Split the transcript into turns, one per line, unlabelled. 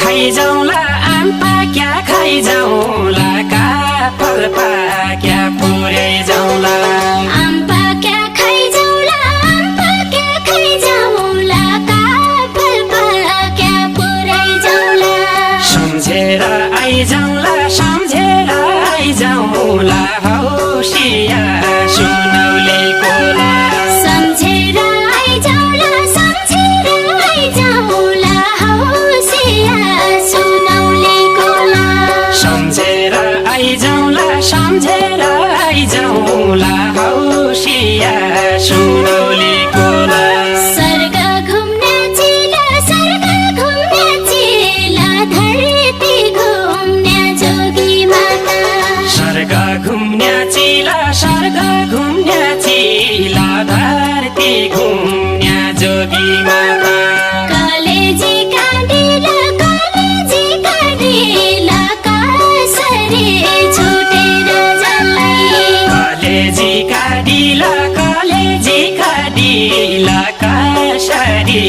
खाइजाउँला आम पाक्या खाइजाउँला काफल पाक्या पुर्याइजाउँला
आम पाक्या खाइजाउँला आम पाक्या खाइजाउँला काफल पाक्या पुर्याइजाउँला
सम्झेर आइजाउँला सम्झेर आइजाउँला हौसिया सुनौले कोला
सम्झेर आइजाउँला सम्झेर आइजाउँला हौसिया सुनौले कोला
सम्झेर आइजाउँला सम्झेर आइजाउँला हौसिया सुनौले कोला
स्वर्ग घुम्ने चिला धरती घुम्ने जोगी माता
स्वर्ग घुम्ने चिला धरती घुम्ने जोगी माता
कलेजी काँडिला कसरी छुटेर जल्लाई
कलेजी काँडिला कसरी